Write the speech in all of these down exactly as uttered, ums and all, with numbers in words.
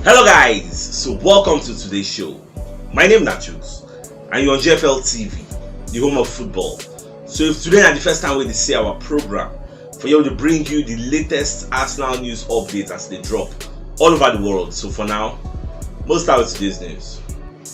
Hello guys, so welcome to today's show. My name na Chuks and you're on G F L T V, the home of football. So if today na the first time wey you dey see our program, for here we dey bring you the latest Arsenal news updates as they drop all over the world. So for now, most out today's news.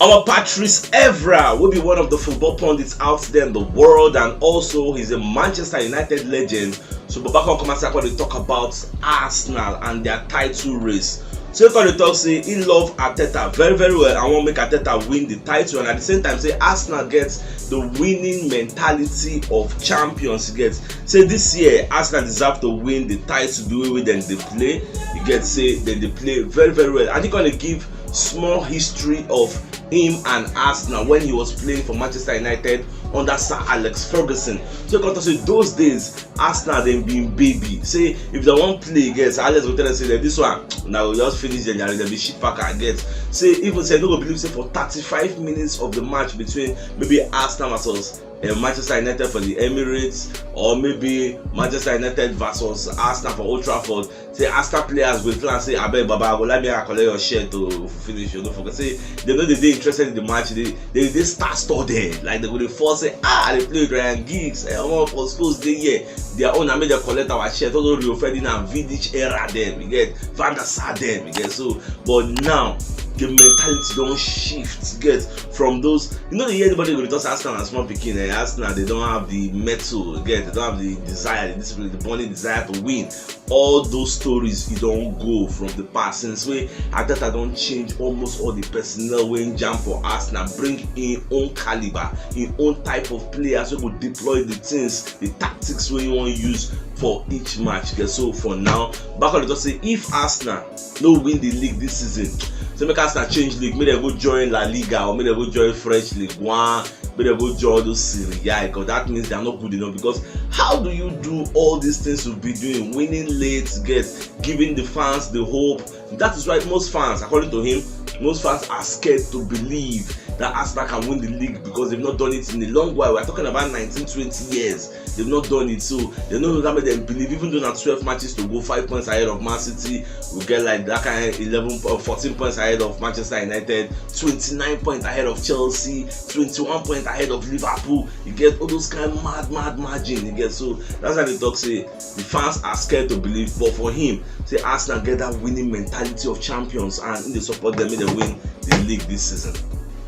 Our Patrice Evra will be one of the football pundits out there in the world, and also he's a Manchester United legend. So Baba come come outside come dey talk about Arsenal and their title race. So he come dey talk say he love Arteta very very well and wan make Arteta win the title, and at the same time say Arsenal get the winning mentality of champions. You get say this year Arsenal deserve to win the title the way wey dem dey play. You get say dem dey play very very well, and he come dey give small history of him and Arsenal when he was playing for Manchester United under Sir Alex Ferguson. So he come talk say those days Arsenal dem be him baby. Say if dem wan play against Alex, go tell dem say this one na go just finish dem jare, dem be shit packer. Get say even say no go believe say for thirty-five minutes of the match between maybe Arsenal versus uh, Manchester United for the Emirates, or maybe Manchester United versus Arsenal for Old Trafford, say Arsenal players go plan say, "Abeg, Baba, I go like make I collect your shirt to finish." You no forget say they no dey dey interested in the match. They they dey star studded. Like they go dey force say, "Ah, I dey play with Ryan Giggs. Eh, omo, for schools dey here. Their own na make dem collect our shirt." All those Rio Ferdinand, Vidic era dem, you get Van der Sar dem, you get so. But now the mentality don shift. Get from those, you know, you hear anybody go dey talk say Arsenal na small pikin. Eh, Arsenal they don't have the mettle. Get they don't have the desire, the discipline, the burning desire to win. All those stories e don go from the past since wey Arteta don change almost all the personnel wey him jam for Arsenal, bring in own caliber, in own type of players wey go deploy the things, the tactics wey you wan use for each match. Okay, so for now, back on the talk say if Arsenal no win the league this season, say make Arsenal change league, make dem go join La Liga or make dem go join French League One, make dem go join all those Serie A, because that means they are not good enough. Because how do you do all these things you've been doing, winning late, get giving the fans the hope? That is why most fans, according to him, most fans are scared to believe that Arsenal can win the league because they've not done it in a long while. We're talking about nineteen, twenty years. They've not done it, so they no longer make them believe. Even though na twelve matches to go, five points ahead of Man City, we get like that kind of eleven, uh, fourteen points ahead of Manchester United, twenty-nine points ahead of Chelsea, twenty-one points ahead of Liverpool. You get all those kind of mad, mad margin. You get so that's why they talk say the fans are scared to believe. But for him, say Arsenal get that winning mentality of champions, and in the support them, make they win the league this season.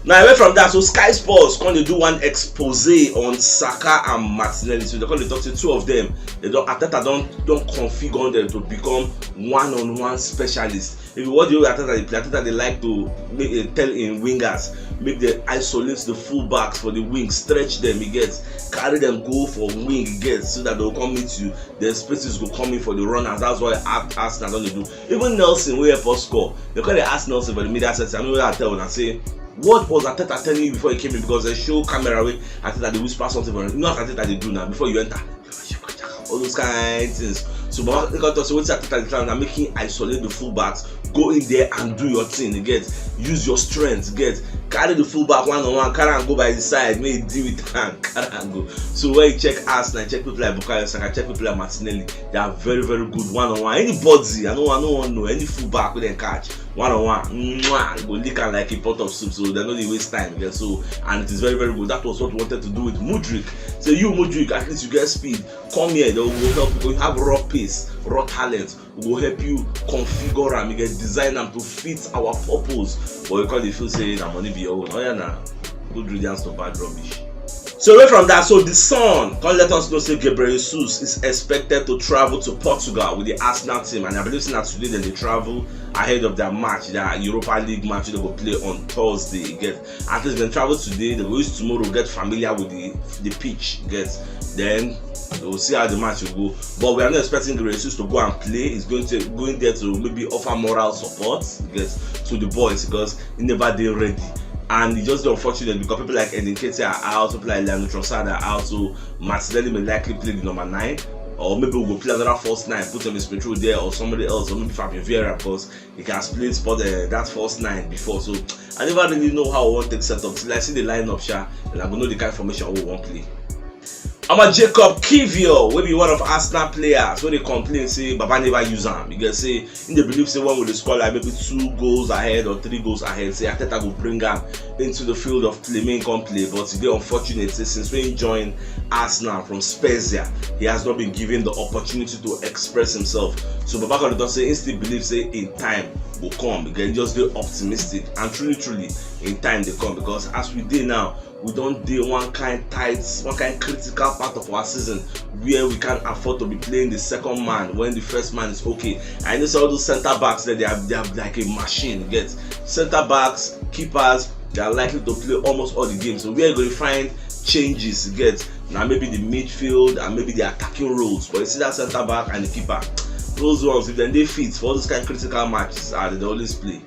Now away from that, so Sky Sports come dey do one expose on Saka and Martinelli. So they come dey talk say two of them, they don Arteta don don configure them to become one-on-one specialist. If you watch the way Arteta dey play, Arteta dey like to make, eh, tell him wingers make they isolate the fullbacks for the wing, stretch them, you get, carry them go for wing, you get, so that they will come meet you. The spaces go come in for the runners. That's why Ar- Arsenal don dey do. Even Nelson wey help us score, they come dey ask Nelson for the middle set. I know what I tell una say, what was Arteta telling you before he came in? Because they show camera wey Arteta dey whisper something for him. You know what Arteta dey do now before you enter? All those kind things. So Baba come talk say wetin Arteta dey try na make him isolate the fullbacks, go in there and do your thing. You get, use your strength. You get, carry the fullback one on one, carry am go by the side, make he deal with am, carry am go. So when you check Arsenal, check people like Bukayo Saka, check people like Martinelli, they are very very good one on one. Anybody, I no I no wan know any fullback wey dem catch one on one, mwah, go lick am like a pot of soup. So they no dey waste time. Yeah, so and it is very very good. That was what we wanted to do with Mudryk. So you Mudryk, at least you get speed. Come here, they will help you. You have raw pace, raw talent. We go help you configure am, you get, design am to fit our purpose. But you come dey feel say na money be your own. Oh yeah, na good ingredients to bad rubbish. So away from that, so the Sun come let us know say Gabriel Jesus is expected to travel to Portugal with the Arsenal team, and I believe say na today dem dey travel ahead of their match, their Europa League match wey dem go play on Thursday. You get, at least dem travel today, dem go use tomorrow get familiar with the the pitch. You get, then we will see how the match will go. But we are not expecting Gabriel Jesus to go and play. He's going to going there to maybe offer moral support, you get, to the boys because he never dey ready. And it's just unfortunate because people like Eddie Nketiah are out, people like Leandro Trossard are out, so Martinelli may likely play the number nine, or maybe we go play another false nine, put Emil Smith Rowe there or somebody else, or maybe Fabio Vieira, because he can play spot uh, that false nine before. So I never really know how I want to set up. Till I see the lineup, sha, and I go know the kind of formation we want play. Omo, Jacob Kivior, wey be one of Arsenal players wey dey complain say Baba never use am. You get say im dey believe say when we dey score like maybe two goals ahead or three goals ahead, say Arteta go bring am into the field of play, make im come play. But e dey unfortunate say since wey im join Arsenal from Spezia, he has not been given the opportunity to express himself. So Baba come dey talk say im still believe say im time go come. E just dey optimistic, and truly, truly, im time dey come, because as we dey now, we don dey one kind tight, one kind critical part of our season where we can't afford to be playing the second man when the first man is okay. I know say all those center backs that they are, they are like a machine. You get center backs, keepers, they are likely to play almost all the games. So where you go find changes, you get, now maybe the midfield and maybe the attacking roles. But you see that center back and the keeper, those ones, if dem dey fit for all those kind critical matches, ah, they dey always play.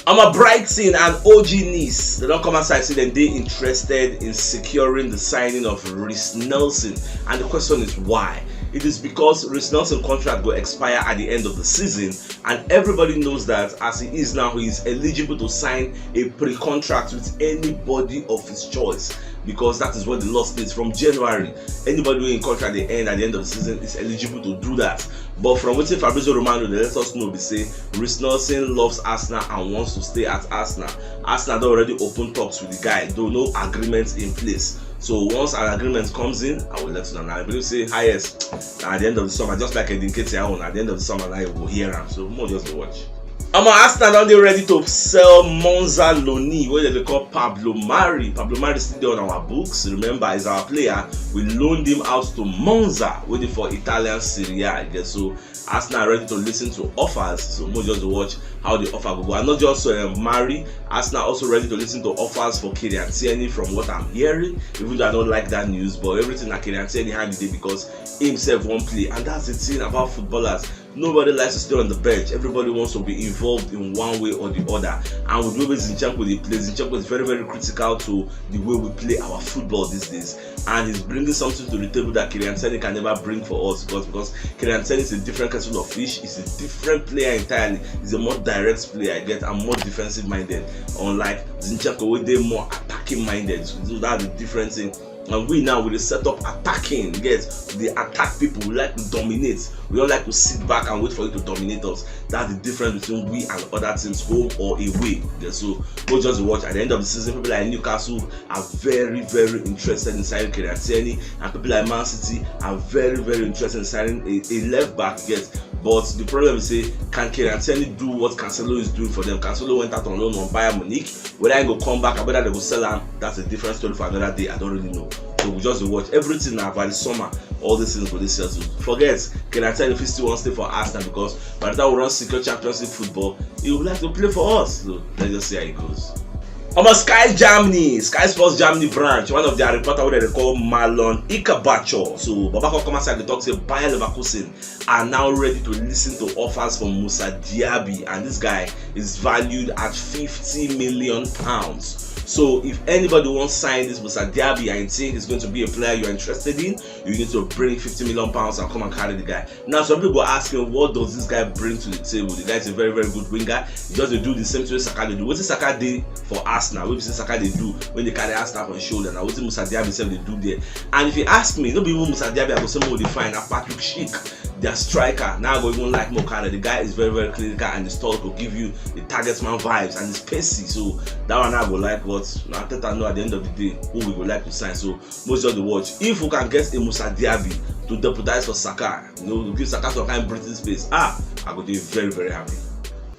Omo, Brighton and O G Nice, they don come outside say dem dey interested in securing the signing of Reiss Nelson, and the question is why. It is because Reiss Nelson contract go expire at the end of the season, and everybody knows that as he is now, he is eligible to sign a pre-contract with anybody of his choice, because that is what the law states. From January, anybody wey im contract dey end at the end of the season is eligible to do that. But from wetin Fabrizio Romano dey let us know be say Reiss Nelson loves Arsenal and wants to stay at Arsenal. Arsenal don already open talks with the guy, though no agreement in place. So once an agreement comes in, I will let you know. And I believe say highest na at the end of the summer, just like Eddie Nketiah own, at the end of the summer now you go hear am. So more just dey watch. Omo, Arsenal don dey ready to sell Monza loanee wey dem dey call Pablo Mari. Pablo Mari still dey on our books. Remember, is our player. We loaned him out to Monza, wey dey for Italian Serie A, I guess. So Arsenal ready to listen to offers. So more just dey watch how the offer go go. And not just um, Mari, Arsenal also ready to listen to offers for Kieran Tierney, from what I'm hearing. Even though I don't like that news, but everything na Kieran Tierney hand today because himself won't play. And that's the thing about footballers. Nobody likes to stay on the bench. Everybody wants to be involved in one way or the other. And with the way Zinchenko dey play, Zinchenko is very, very critical to the way we play our football these days. And he's bringing something to the table that Kieran Tierney can never bring for us, because, because Kieran Tierney is a different kettle of fish. He's a different player entirely. He's a more direct player, I get, and more defensive minded. Unlike Zinchenko, wey dey more attacking minded. So that's the different thing. And we now, we dey set up attacking, yes, we dey attack people, we like to dominate. We don't like to sit back and wait for you to dominate us. That's the difference between we and other teams, home or away. Yeah, so go just watch. At the end of the season, people like Newcastle are very, very interested in signing Kieran Tierney, and people like Man City are very, very interested in signing a, a left back. Yes, but the problem is say, can Kieran Tierney do what Cancelo is doing for them? Cancelo went out on loan on Bayern Munich. Whether he go come back or whether they go sell him, that's a different story for another day. I don't really know. So we just dey watch. Everything now by the summer, all these things go dey settled. Forget, Kieran Tierney fit still wan stay for Arsenal, because by the time we run secure Champions League football, he would like to play for us. So let's just see how it goes. Omo, Sky Germany, Sky Sports Germany branch, one of their reporter wey dem dey call Marlon Ikabacho. So Baba come come outside dey talk say Bayer Leverkusen are now ready to listen to offers from Musa Diaby, and this guy is valued at fifty million pounds. So if anybody wants to sign this Musa Diaby and you think he's going to be a player you're interested in, you need to bring fifty million pounds and come and carry the guy. Now, some people go ask me, what does this guy bring to the table? The guy is a very, very good winger. He just dey do the same thing Saka dey do. Wetin Saka dey for Arsenal, wey be say Saka dey do when they carry Arsenal on his shoulder, now wetin Musa Diaby sef dey do there? And if you ask me, no be even Musa Diaby, I go say more dey fine. Na Patrick Schick, their striker. Now I go even like more carry. The guy is very, very clinical and is tall to give you the target man vibes, and is pacey. So that one I go like. But na Arteta know at the end of the day who we go like to sign. So most just dey watch. If we can get a Musa Diaby to deputize for Saka, you know, give Saka some kind breathing space, ah, I go dey very, very happy.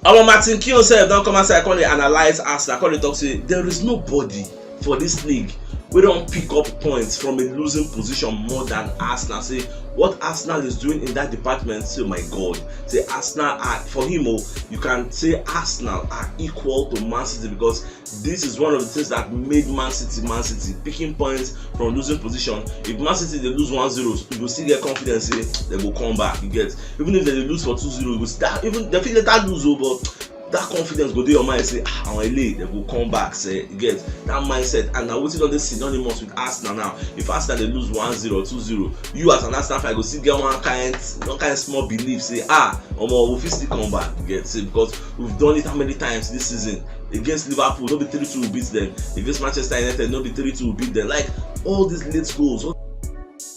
Omo, Martin Keown sef don come outside come dey analyse Arsenal, come dey talk say there is nobody for this league wey don pick up points from a losing position more than Arsenal. Say what Arsenal is doing in that department, say, my God, say Arsenal are, for him, oh, you can say Arsenal are equal to Man City, because this is one of the things that made Man City Man City, picking points from losing position. If Man City dey lose one zero, you go still get confidence say they go come back. You get, even if they dey lose for two zero, you go still, even they fit later lose, oh, but that confidence go dey your mind say, ah, àwọn eléyìí, they go come back. Say, you get that mindset, and na wetin don dey synonymous with Arsenal now. If Arsenal dey lose one zero or two zero, you as an Arsenal fan go still get one kind, one kind small belief say, ah, omo, we fit still come back. You get, say, because we've done it how many times this season? Against Liverpool, no be three two we beat them. Against Manchester United, no be three two we beat them. Like, all these late goals, all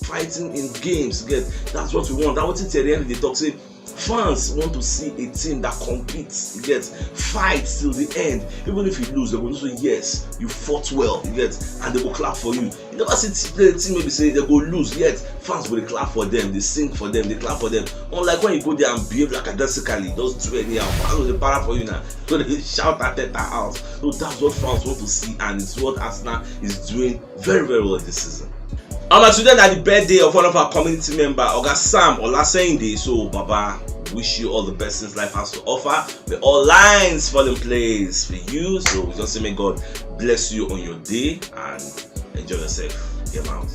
five fighting in games, you get. That's what we want. That's what Thierry Henry dey talk say. Fans want to see a team that competes, you get, fight till the end. Even if you lose, they go know say yes, you fought well, you get, and they go clap for you. You never see t- play a team maybe say they go lose, yet fans will clap for them, they sing for them, they clap for them. Unlike when you go there and behave lackadaisically, just do anyhow, fans will para for you now. So they shout at that house. So that's what fans want to see, and it's what Arsenal is doing very, very well this season. Um, and today na the birthday of one of our community member, Oga Sam Olasende. So, Baba, wish you all the best since life has to offer. May all lines fall in place for you. So we just say may God bless you on your day and enjoy yourself. Get out.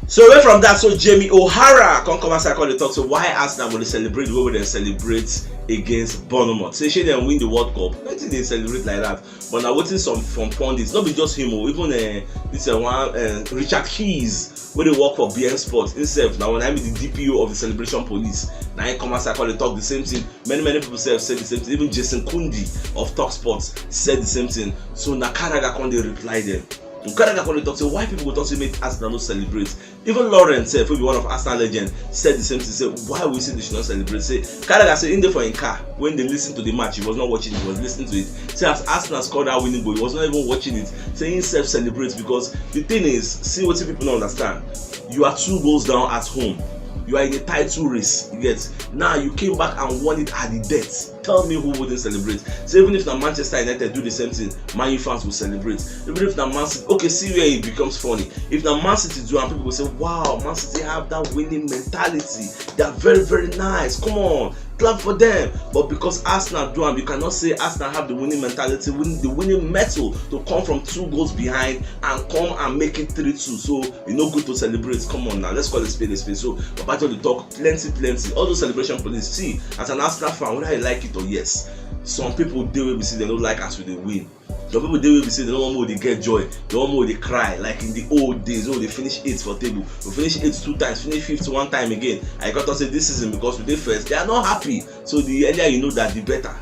So away from that, so Jamie O'Hara come come outside, come dey talk. So why Arsenal go dey celebrate the way wey dem celebrate against Bournemouth? Say shey dem win the World Cup, wetin dey celebrate like that? But na wetin some from pundits, no be just him o, even uh, this uh, one uh, Richard Keys wey dey work for B N Sports himself, na one na him be the D P O of the celebration police. Na him come outside come dey talk the same thing. Many many people sef say the same thing. Even Jason Kundi of Talk Sports said the same thing. So na Carragher come dey reply them. So Carragher come dey talk say why people go talk say make Arsenal no celebrate. Even Lawrence sef, who be one of Arsenal legend, said the same thing. Say why we say they should not celebrate. Say Carragher say in there for in car when they listen to the match, he was not watching it, he was listening to it. Say as Arsenal scored that winning goal, he was not even watching it. Say himself celebrates because the thing is, see what people don't understand. You are two goals down at home. You are in a title race. You get now you came back and won it at the death. Tell me who wouldn't celebrate. So even if na Manchester United do the same thing, Man U fans will celebrate. Even if na Man City, okay, see where it becomes funny. If na Man City do, and people go say, "Wow, Man City have that winning mentality. They are very, very nice. Come on, clap for them." But because Arsenal do, and you cannot say Arsenal have the winning mentality, win the winning mettle to come from two goals behind and come and make it three two. So e no good to celebrate. Come on now, let's call a spade a spade. So Papa John dey talk plenty, plenty. All those celebration police. See, as an Arsenal fan, whether you like it or yes, some people dey wey be say they don't like as we dey win. Some people dey wey be say they don't want more they get joy. They want more they cry. Like in the old days, oh, they finish eighth for table. We finish eighth two times, finish fifth one time again. I got to say this season because we dey first. They are not happy. So the earlier you know that, the better.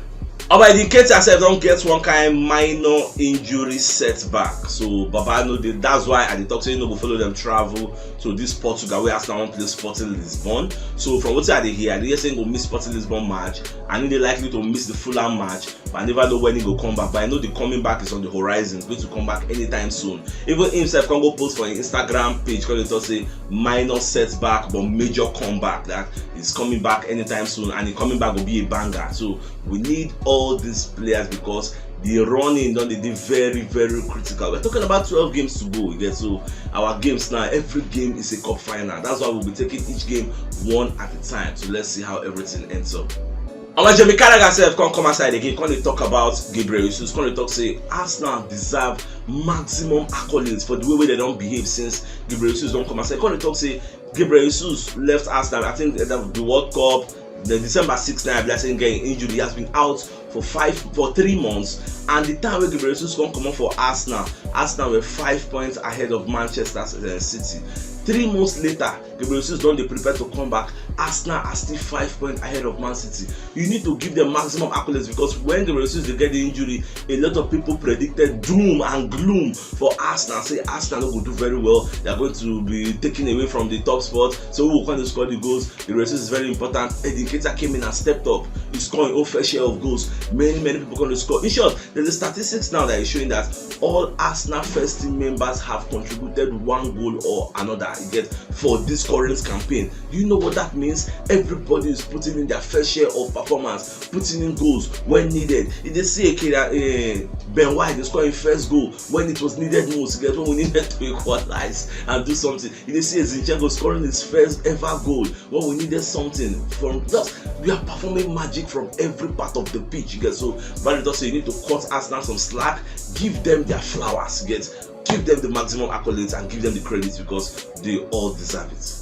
Oba Nketiah sef don get one kind minor injury setback. So Baba no dey. That's why I dey talk say no go follow them travel to this Portugal where Arsenal wan play Sporting Lisbon. So from wetin I dey hear, I dey hear say he go miss Sporting Lisbon match, and he dey likely to miss the Fulham match. But I never know when he go come back. But I know the coming back is on the horizon. He's going to come back anytime soon. Even himself come go post for him Instagram page, come dey talk say minor setback but major comeback. That is coming back anytime soon, and he coming back will be a banger. So we need all these players because the running don dey dey very, very critical. We're talking about twelve games to go. You get, so our games now, every game is a cup final. That's why we'll be taking each game one at a time. So let's see how everything ends up. Our Jamie Carragher sef come come outside again, come dey talk about Gabriel Jesus, come dey talk say Arsenal deserve maximum accolades for the way wey they don behave since Gabriel Jesus don come outside. Come dey talk say Gabriel Jesus left Arsenal, I think, uh, the World Cup, the December sixth night, I think, getting injured. He has been out for five, for three months, and the time wey Gabriel Jesus come comot for Arsenal, Arsenal were five points ahead of Manchester uh, City. Three months later, Gabriel Jesus don dey prepare to come back. Arsenal are still five points ahead of Man City. You need to give them maximum accolades because when Gabriel Jesus dey get the injury, a lot of people predicted doom and gloom for Arsenal. Say Arsenal no go do very well. They are going to be taken away from the top spot. So who go come dey score the goals? Gabriel Jesus is very important. Eddie Nketiah came in and stepped up. He scored his own fair share of goals. Many many people come dey score. In short, there's a statistics now that is showing that all Arsenal first team members have contributed one goal or another. You get, for this current campaign. Do you know what that means? Everybody is putting in their fair share of performance, putting in goals when needed. You dey see Ekira, uh, Ben White dey score his first goal when it was needed most. You get, when we needed to equalize and do something. You dey see Zinchenko scoring his first ever goal when we needed something from just, we are performing magic from every part of the pitch. You get, so Barry just say you need to cut Arsenal some slack, give them their flowers. You get, give them the maximum accolades and give them the credit because they all deserve it.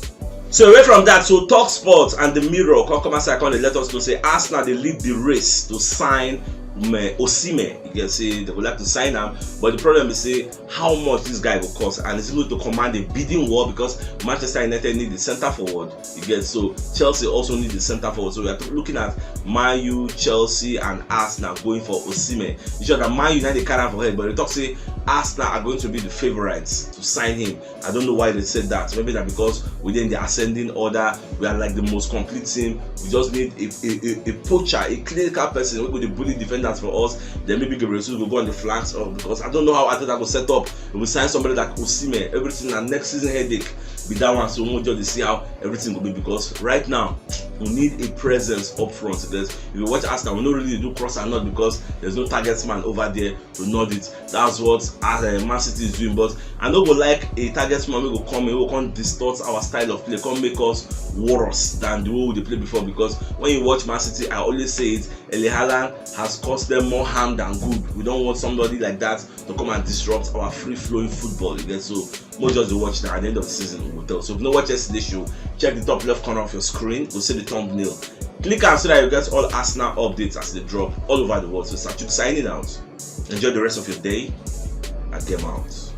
So away from that, so Talk Sport and the Mirror come come outside, come dey let us know say Arsenal dey lead the race to sign um, Osimhen. You get, say they would like to sign him, but the problem is say how much this guy will cost, and is he going to command a bidding war because Manchester United need the center forward. You get, so Chelsea also need the center forward. So we are looking at Man U, Chelsea, and Arsenal going for Osimhen. You sure that Man U now dey carry am for head, but they talk say Arsenal are going to be the favourites to sign him. I don't know why they said that. Maybe that because within the ascending order, we are like the most complete team. We just need a, a, a, a poacher, a clinical person who could bully defenders for us. Then maybe Gabriel Jesus will go on the flanks. Or because I don't know how Arteta go set up. We will sign somebody like Osimhen. Everything and next season headache be that one. So we'll just see how everything will be, because right now we need a presence up front. Because if you watch Arsenal, we don't really do cross and not because there's no target man over there to nod it. That's what uh, Man City is doing. But I no go like a target man wey go come in, wey go come distort our style of play, come make us worse than the way we dey play before. Because when you watch Man City, I always say it, Erling Haaland has caused them more harm than good. We don't want somebody like that to come and disrupt our free flowing football again. So more just to watch now. At the end of the season, we will tell. So if you no watch yesterday's show, check the top left corner of your screen. Go see the thumbnail. Click am so that you get all Arsenal updates as they drop all over the world. So Sachuk signing out. Enjoy the rest of your day. I get out.